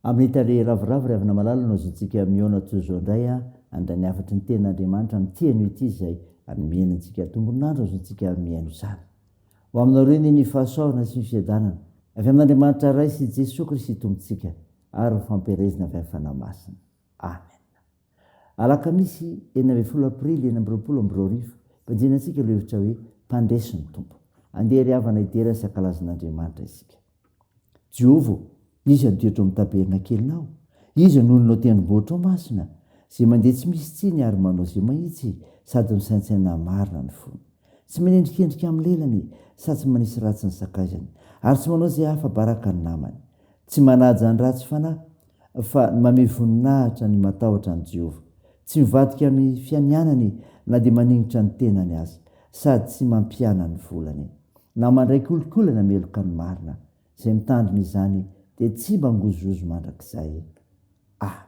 Amin'ny tarehy ravoravo ry havana malala no azontsika mihaona toy izao indray handray ny hafatry ny tenin'Andriamanitra amin'ity anio ity izay anomena antsika tombon'andro azontsika mihaino izany. Ho aminareo anie ny fahasoavana sy ny fiadanana avy amin'Andriamanitra Ray sy Jesoa Kristy Tompontsika ary ny fampielezana avy amin'ny Fanahy Masina. Amen. Alakamisy 16 Aprily 2026, Mpanjina antsika ilay hevitra hoe Mpandresy ny Tompo. Andeha ry havana hidera sy hankalaza an'Andriamanitra isika. Jehovah ô, iza no toetra ao amin'ny tabernakelinao? Iza no olona ao an-tendrombohitrao masina? Izay mandeha tsy misy tsiny ary manao izay mahitsy sady misaintsaina marina ny fony. Tsy manendrikendrika amin'ny lelany sady tsy manisy ratsy ny sakaizany, ary tsy manao izay hahafa-baraka ny namany. Tsy manaja ny ratsy fanahy, fa manome voninahitra ny matahotra an'i Jehovah. Tsy mivadika amin'ny fianianany na dia maningotra ny tenany aza, sady tsy mampiana ny volany. Na mandray kolikoly na meloka ny marina. Izay mitandrina izany dia tsy mba ngozohozo mandrakizay. Amen.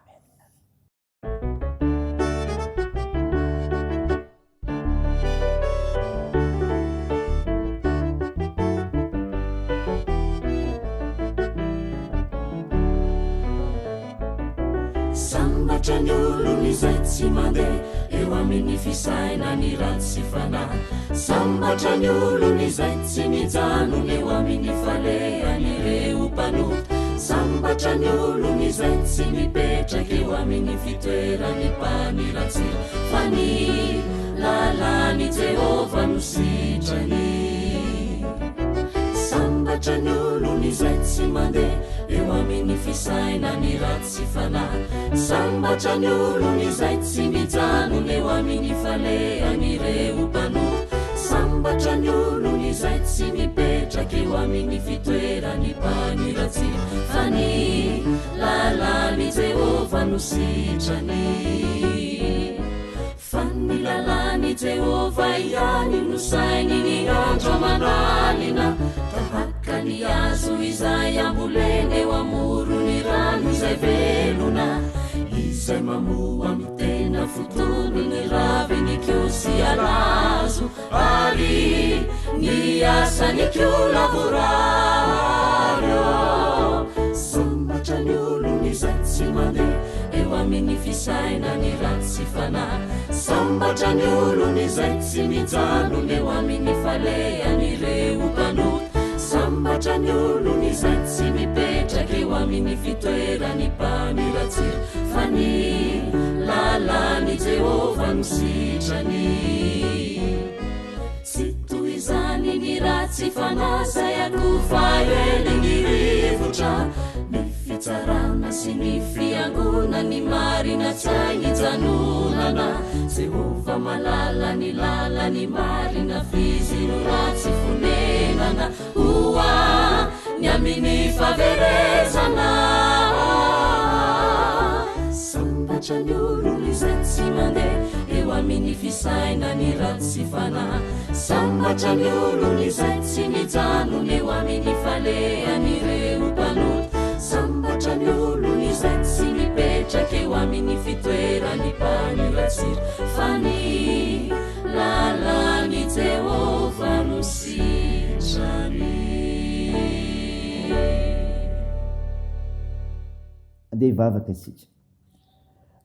Sambatra ny olona izay tsy mandeha eo amin'ny fisainany ratsy fanahy. Sambatra ny olona izay tsy mijanona eo amin'ny falehan'ireo mpanota. Sambatra ny olona izay tsy mipetraka eo amin'ny fitoeran'ny mpaniratsira, fa ny lalàn'i Jehovah no sitrany. Sambatra ny olona izay tsy mandeha eo amin'ny fisainany ratsy fanahy. Sambatra ny olona izay tsy mijanona eo amin'ny falehan'ireo mpanota. Sambatra ny olona izay tsy mipetraka eo amin'ny fitoeran'ny mpaniratsira, fa ny lalàn'i Jehovah no sitrany. Fa ny lalàn'i Jehovah ihany no saininy andro aman'alina, tahaka ny hazo izay ambolena eo amoron'ny rano izay velona, izay mamoa amin'ny tena fotoany ny raviny koa sy halazo, ary ny asany koa lavorary. Sambatra ny olona izay tsy mandeha eo amin'ny fisainany ratsy fanahy. Sambatra ny olona izay tsy mijanona eo amin'ny falehan'ireo mpanota. Sambatra ny olona izay tsy mipetraka eo amin'ny fitoeran'ny mpaniratsira, fa ny lalàn'i Jehovah no sitrany. Tsy toy izany ny ratsy fanahy izay akofa elin'ny rivotra. Ny fitsarana sy ny fiangonana ny marina tsy hainy ijanonana. Jehovah mahalala ny lalan'ny marina f'izy no ratsy fonenana. Ho any amin'ny fahaverezana. Sambatra ny olona izay tsy mandeha eo amin'ny fisainany ratsy fanahy. Sambatra ny olona izay tsy mijanona eo amin'ny falehan'ireo mpanota. Sambatra ny olona izay tsy mipetraka eo amin'ny fitoeran'ny mpaniratsira, fa ny lalàn'i Jehovah no sitrany. Andeha hivavaka isika.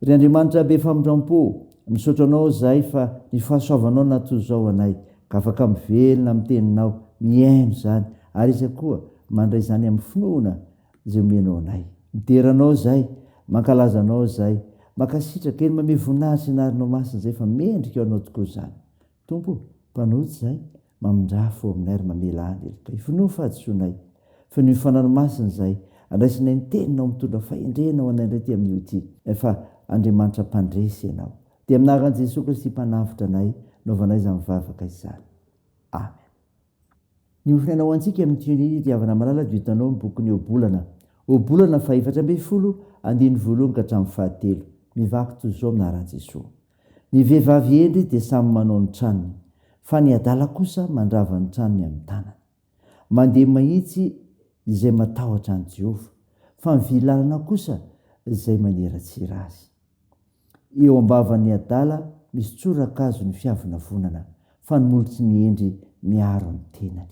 Ry Andriamanitra be famindram-po, misaotra Anao izahay fa ny fahasoavanao natozao anay, ka afaka mivelona amin'ny Teninao, mihaino izany, ary iza koa mandray izany amin'ny finoana izay omenao anay. Midera Anao izahay, mankalaza Anao izahay, mankasitraka, eny mamehy voninahitra sy anarinao masina izay fa mendrika ho Anao tokoa izany. Tompo o, mpanota izahay, mamindrà fo aminay ary mamelà ny helokay. Finoa ny fahadisoanay. Fenoy Fanahy Masina izahay, andraisanay ny Teninao mitondra fahendrena ho anay indray ity amin'io ity, fa Andriamanitra Mpandresy Ianao. Dia amin'ny anaran'i Jesoa Kristy Mpanavotra anay, naovanay izany vavaka izany. Amen. Ny hofonaina ho antsika amin'ity anio ity havana malala dia hitanao amin'ny bokin'ny Ohabolana. Ohabolana fahefatra ambinifolo, andininy voalohany ka hatramin'ny fahatelo. Mivaky toy izao amin'ny anaran'i Jesoa. Ny vehivavy hendry dia samy manao ny tranony, fa ny adala kosa mandrava ny tranony amin'ny tanany. Mandeha mahitsy izay matahotra an'i Jehovah, fa mivily lalana kosa izay maniratsira azy. Eo am-bavan'ny adala misy tsorakazo ny fiavonavonana, fa ny molotry ny hendry miaro ny tenany.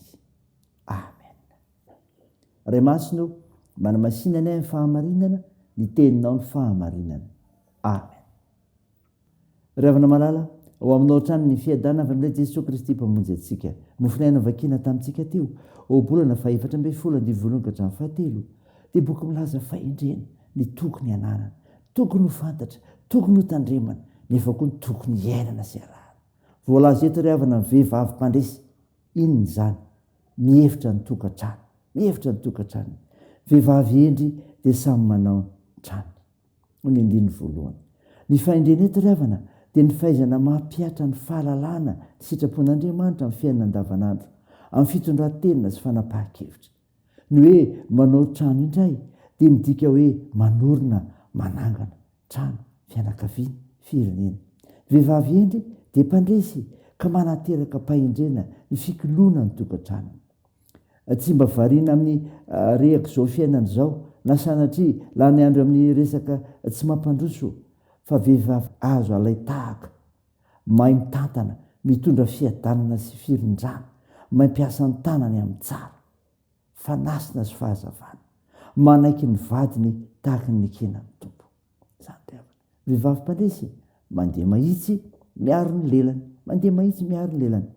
Amen. Ray Masina o, Manamasina anay amin'ny fahamarinana, ny teninao ny fahamarinana. Amen. Ry havana malala, ho aminao hatrany ny fiadanana avy amin'ilay Jesoa Kristy Mpamonjy antsika. Mofon'aina novakiana tamintsika teo, Ohabolana faha 14 andininy voalohany ka hatramin'ny fahatelo, dia boky milaza fahendrena, ny tokony hananana, tokony ho fantatra, tokony ho tandremana, nefa koa ny tokony hiainana sy arahana. Voalaza eto ry havana ny vehivavy mpandresy. Inona izany? Mihevitra ny tokantrano. Mihevitra ny tokantranony. Vehivavy hendry dia samy manao ny tranony. Hoy ny andininy voalohany. Ny fahendrena eto ry havana dia ny fahaizana mampihatra ny fahalalana ny sitrapon'Andriamanitra amin'ny fiainana andavanandro, amin'ny fitondran-tena sy fanapahan-kevitra. Ny hoe manao trano indray dia midika hoe manorina, manangana, trano, fianakaviana, firenena. Ny vehivavy hendry dia mpandresy ka manateraka am-pahendrena ny fikoloana ny tokantranony. Tsy mba variana amin'ny rehak'izao fiainana izao na sanatria lany andro amin'ny resaka tsy mampandroso fa vehivavy azo alain-tahaka, mahay mitantana, mitondra fiadanana sy firindrana, mampiasa ny tanany amin'ny tsara, fanasina sy fahazavana, manaiky ny vadiny tahaka ny nekena ny Tompo. Izany ry havana. Vehivavy mpandresy, mandeha mahitsy, miaro ny lelany. Mandeha mahitsy, miaro ny lelany.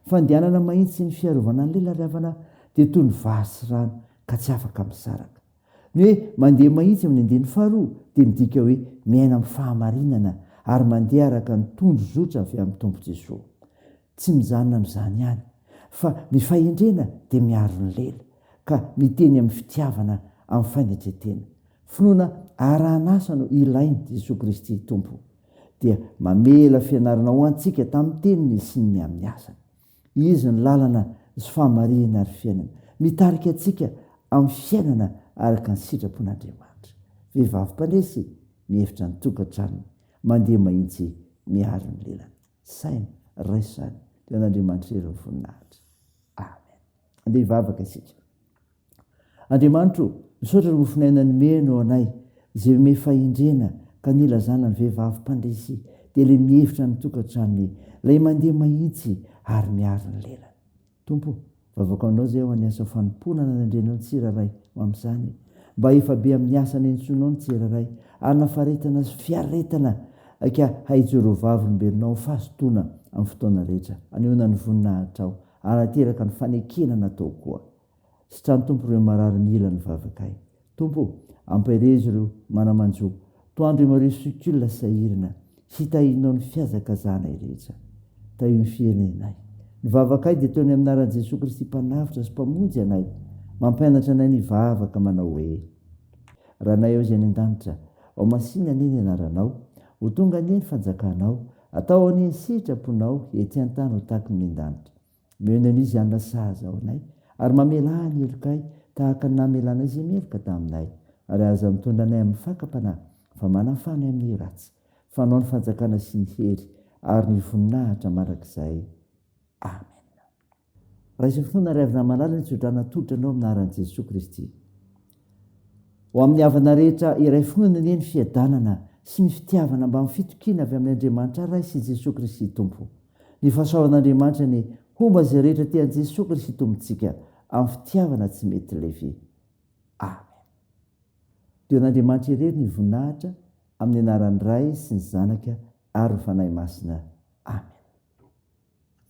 Fandehanana mahitsy sy ny fiarovana ny lela ry havana dia toy ny vary sy rano ka tsy afaka misaraka. Ny hoe mandeha mahitsy amin'ny andininy faharoa dia midika hoe miaina amin'ny fahamarinana ary mandeha araka ny tondro zotra avy amin'ny Tompo Jesoa. Tsy mijanona amin'izany ihany fa ny fahendrena dia miaro ny lela ka miteny amin'ny fitiavana amin'ny fanetren-tena. Finoana arahan'asa no ilain'i Jesoa Kristy Tompo dia mamela fianarana ho antsika tamin'ny teniny sy ny amin'ny asany. Izy no lalana sy fahamarihana ary fiainana. Mitarika antsika amin'ny fiainana araka ny sitrapon'Andriamanitra. Vehivavy mpandresy mihevitra ny tokantranony, mandeha mahitsy miaro ny lelany. Saina, raiso izany, dia an'Andriamanitra irery ny voninahitra. Amen. Andeha hivavaka isika. Andriamanitro o, misaotra ny mofon'aina nomeno anay, izay omey fahendrena ka nilazana ny vehivavy mpandresy dia ilay mihevitra ny tokantranony, ilay mandeha mahitsy ary miaro ny lelany. Tompo o, vavako aminao izay ho an'ny asa fanompoana nanendrenao ny tsirairay ho amin'izany, mba efa be amin'ny asa niantsoanao ny tsirairay, hanana faharetana sy fiaretana ka hahijoro ho vavolombelonao amin'ny fahazotoana amin'ny fotoana rehetra, hanehoana ny voninahitrao, hanateraka ny fanekena natao koa. Sitrano Tompo ireo marary mila ny vavakay. Tompo o, ampaherezo ireo mana-manjo, toandro ireo sok'olona sahirana, hitahianao ny fihazakazahanay rehetra. Tahio ny firenenay. Ny vavakay dia ataonay amin'ny anaran'i Jesoa Kristy Mpanavotra sy Mpamonjy anay, mampianatra anay ny hivavaka manao hoe, Ranay ao izay any an-danitra, ao masina anie ny anaranao, ho tonga anie ny fanjakanao, atao anie ny sitraponao ety an-tany ho tahaky ny an-danitra. Omeo an'izy hanina sahaza ho anay, ary mamelà ny helokay tahaka ny namelanay izay meloka taminay. Ary aza mitondra anay amin'ny fakam-panahy, fa manafaha anay amin'ny ratsy. Fa Anao ny fanjakana sy ny hery ary ny voninahitra mandrakizay. Amena. Raiso finoana ry havana malala ny tsodrano atolotra anao amin'ny anaran'i Jesoa Kristy. Ho amin'ny havana rehetra iray finoana anie ny fiadanana sy ny fitiavana mbamin'ny fitokiana avy amin' Andriamanitra Ray sy Jesoa Kristy Tompo. Ny fahasoavan'Andriamanitra anie homba izay rehetra tia an'i Jesoa Kristy Tompontsika amin'ny fitiavana tsy mety levy. Amen. Dia ho an'Andriamanitra irery ny voninahitra amin'ny anaran'ny Ray sy ny Zanaka ary ny Fanahy Masina. Amen.